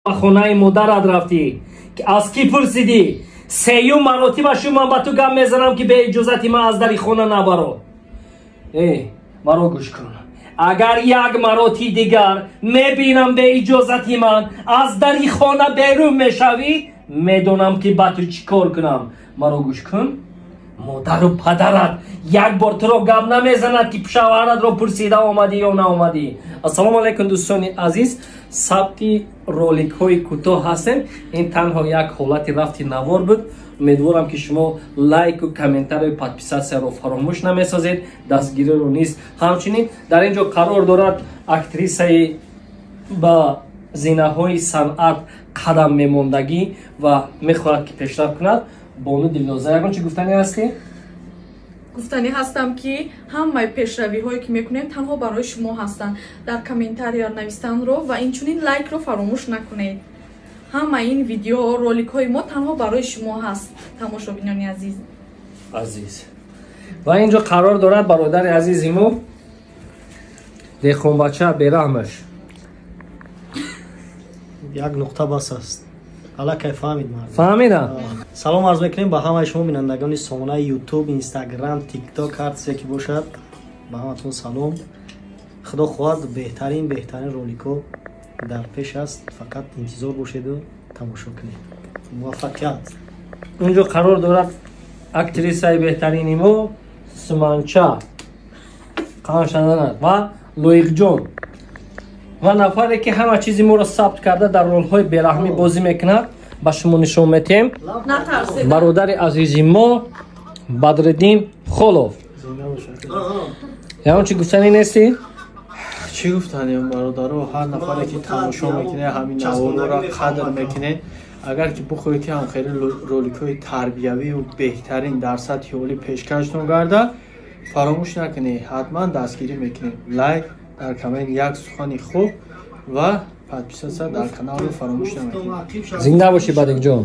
Ба хонаи модарат рафтӣ, аз кӣ пурсидӣ? Сеюм маротиба шу ман ба ту гап мезанам, ки беиҷозати ман аз дари хона набаро. Э, маро гӯш кун, агар як мароти дигар мебинам, беиҷозати ман аз дари хона берун мешавӣ, медонам, ки ба ту чӣ кор кунам. Маро гӯш кун, модару падарат як бор туро гап намезанад, ки шавҳаратро пурсида омадӣ ё наомадӣ. Ассалому алайкум, дӯстони азиз. Сабти роликҳои кӯтоҳ ҳастем. Ин танҳо як ҳолати рафти навор буд. Умедворам, ки шумо лайку, комментарию подписатсияро фаромӯш намесозед, дастгириро низ ҳамчунин. Дар ин ҷо қарор дорад актрисаи ба зинаҳои санъат қадам мемондагӣ ва мехоҳад, ки пешрафт кунад, бону Дилноза. Ягон чӣ гуфтанӣ ҳастӣ? Гуфтанӣ ҳастам, ки ҳамаи пешравиҳое, ки мекунем, танҳо барои шумо ҳастанд. Дар комментария навистанро ва инчунин лайкро фаромӯш накунед. Ҳамаи ин видео роликҳои мо танҳо барои шумо ҳаст, тамошобинони азиз. Азиз, ва ин ҷо қарор дорад бародари азизи мо, деҳқонбача бераҳмаш. Як нуқта бас аст, аллакай фаҳмид мардум. Фаҳмида. Салом арз мекунем ба ҳамаи шумо, бинандагони сомонаи Ютуб, Инстаграм, Тикток, ҳар чизе ки бошад, ба ҳаматон салом. Худо хоҳад, беҳтарин, беҳтарин роликҳо дар пеш аст, фақат интизор бошеду тамошо кунед. Муваффақият! Инҷо қарор дорад актрисаи беҳтарини мо Суманча Қаншананат ва Лоиқҷон ва нафаре, ки ҳама чизи моро сабт карда, дар ролҳои бераҳмӣ бозӣ мекунад, ба шумо нишон метиҳем, бародари азизи мо Бадриддин Холов. Ягон чи гуфтанӣ нестӣ? Чӣ гуфтанем, бародаро? Ҳар нафаре, ки тамошо мекунед, ҳамин наворро қадр мекунед. Агар ки бихоҳед, ки ҳамхели роликҳои тарбиявию беҳтарин дар сатҳи олӣ пешкаштон гардад, фаромӯш накунед, ҳатман дастгирӣ мекунем. Лайк, дар коммент як сухани хуб ва подписаться дар каналро фаромӯш намекунед. Зинда бошӣ, Бадикҷон.